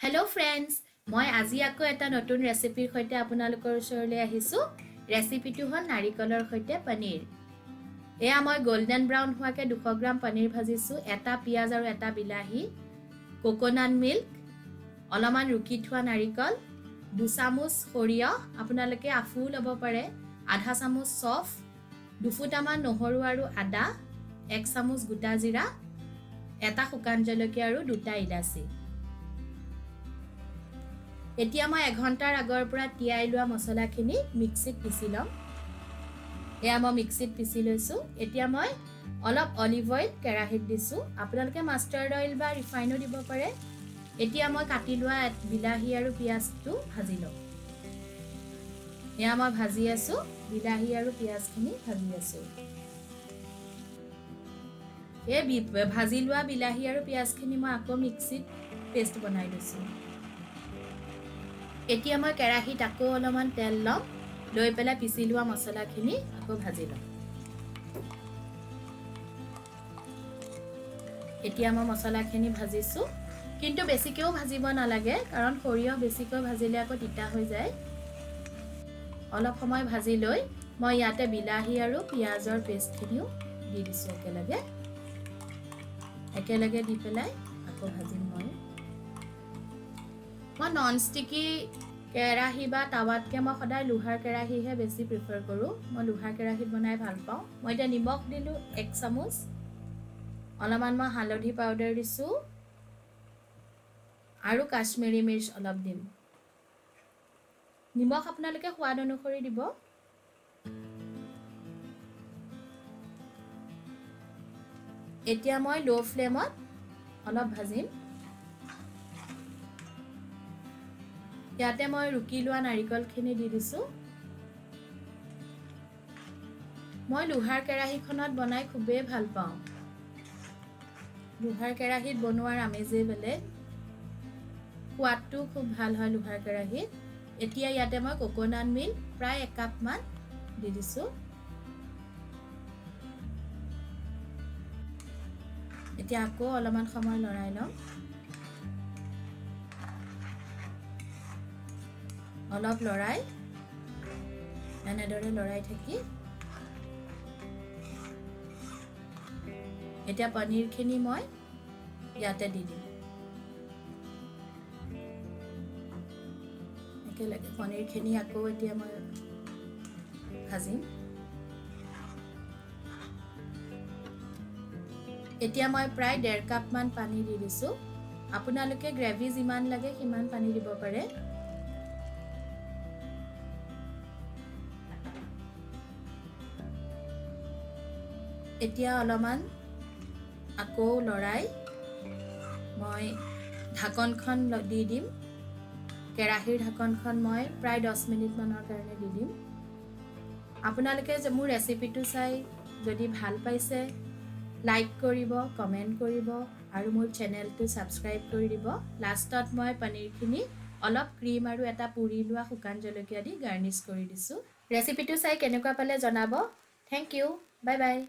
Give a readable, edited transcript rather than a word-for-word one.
Hello' friends, মই আজি আকৌ এটা নতুন ৰেচিপিৰ সৈতে আপোনালোকৰ ওচৰলৈ আহিছোঁ। ৰেচিপিটো হ'ল নাৰিকলৰ সৈতে পনীৰ। এয়া মই গল্ডেন ব্ৰাউন হোৱাকৈ 200 গ্ৰাম পনীৰ ভাজিছোঁ, এটা পিঁয়াজ আৰু এটা বিলাহী, কোকোনাট মিল্ক, অলপমান ৰুকি থোৱা নাৰিকল, 2 চামুচ সৰিয়হ, আপোনালোকে আফুও ল'ব পাৰে, আধা চামুচ চফ, 2 ফুটামান নহৰু আৰু আদা, 1 চামুচ গোটা জিৰা, এটা শুকান জলকীয়া আৰু 2টা ইলাচি। এতিয়া মই এঘণ্টাৰ আগৰ পৰা তিয়াই লোৱা মছলাখিনি মিক্সিত পিচি ল'ম। এয়া মই মিক্সিত পিচি লৈছোঁ। এতিয়া মই অলপ অলিভ অইল কেৰাহীত দিছোঁ, আপোনালোকে মাষ্টাৰ্ড অইল বা ৰিফাইনো দিব পাৰে। এতিয়া মই কাটি লোৱা বিলাহী আৰু পিঁয়াজটো ভাজি ল'ম। এয়া মই ভাজি আছোঁ, বিলাহী আৰু পিঁয়াজখিনি ভাজি আছোঁ। এই ভাজি লোৱা বিলাহী আৰু পিঁয়াজখিনি মই আকৌ মিক্সিত পেষ্ট বনাই লৈছোঁ। এতিয়া মই কেৰাহীত আকৌ অলপমান তেল ল'ম, লৈ পেলাই পিচি লোৱা মছলাখিনি আকৌ ভাজি ল'ম। এতিয়া মই মছলাখিনি ভাজিছোঁ, কিন্তু বেছিকৈও ভাজিব নালাগে, কাৰণ সৰিয়হ বেছিকৈ ভাজিলে আকৌ তিতা হৈ যায়। অলপ সময় ভাজি লৈ মই ইয়াতে বিলাহী আৰু পিঁয়াজৰ পেষ্টখিনিও দি দিছোঁ একেলগে। একেলগে দি পেলাই আকৌ ভাজিম। মই মই নন ষ্টিকি কেৰাহী বা টাৱাতকৈ মই সদায় লোহাৰ কেৰাহীহে বেছি প্ৰিফাৰ কৰোঁ। মই লোহাৰ কেৰাহীত বনাই ভাল পাওঁ। মই এতিয়া নিমখ দিলোঁ 1 চামুচ, অলপমান মই হালধি পাউডাৰ দিছোঁ আৰু কাশ্মীৰী মিৰ্চ অলপ দিম। নিমখ আপোনালোকে সোৱাদ অনুসৰি দিব। এতিয়া মই ল' ফ্লেমত অলপ ভাজিম। ইয়াতে মই ৰুকি লোৱা নাৰিকলখিনি দি দিছোঁ। মই লোহাৰ কেৰাহীখনত বনাই খুবেই ভাল পাওঁ। লোহাৰ কেৰাহীত বনোৱাৰ আমেজেই বেলেগ, সোৱাদটোও খুব ভাল হয় লোহাৰ কেৰাহীত। এতিয়া ইয়াতে মই কোকোনাট মিল্ক প্ৰায় 1 কাপমান দি দিছোঁ। এতিয়া আকৌ অলপমান সময় লৰাই ল'ম। অলপ লৰাই এনেদৰে লৰাই থাকি এতিয়া পনীৰখিনি মই ইয়াতে দি দিম একেলগে। পনীৰখিনি আকৌ এতিয়া মই ভাজিম। এতিয়া মই প্ৰায় 1.5 কাপমান পানী দি দিছোঁ। আপোনালোকে গ্ৰেভি যিমান লাগে সিমান পানী দিব পাৰে। এতিয়া অলপমান আকৌ লৰাই মই ঢাকনখন দি দিম। কেৰাহীৰ ঢাকনখন মই প্ৰায় 10 মিনিটমানৰ কাৰণে দি দিম। আপোনালোকে মোৰ ৰেচিপিটো চাই যদি ভাল পাইছে, লাইক কৰিব, কমেণ্ট কৰিব আৰু মোৰ চেনেলটো ছাবস্ক্ৰাইব কৰি দিব। লাষ্টত মই পনীৰখিনি অলপ ক্ৰীম আৰু এটা পুৰি লোৱা শুকান জলকীয়া দি গাৰ্নিছ কৰি দিছোঁ। ৰেচিপিটো চাই কেনেকুৱা পালে জনাব। Thank you, bye bye.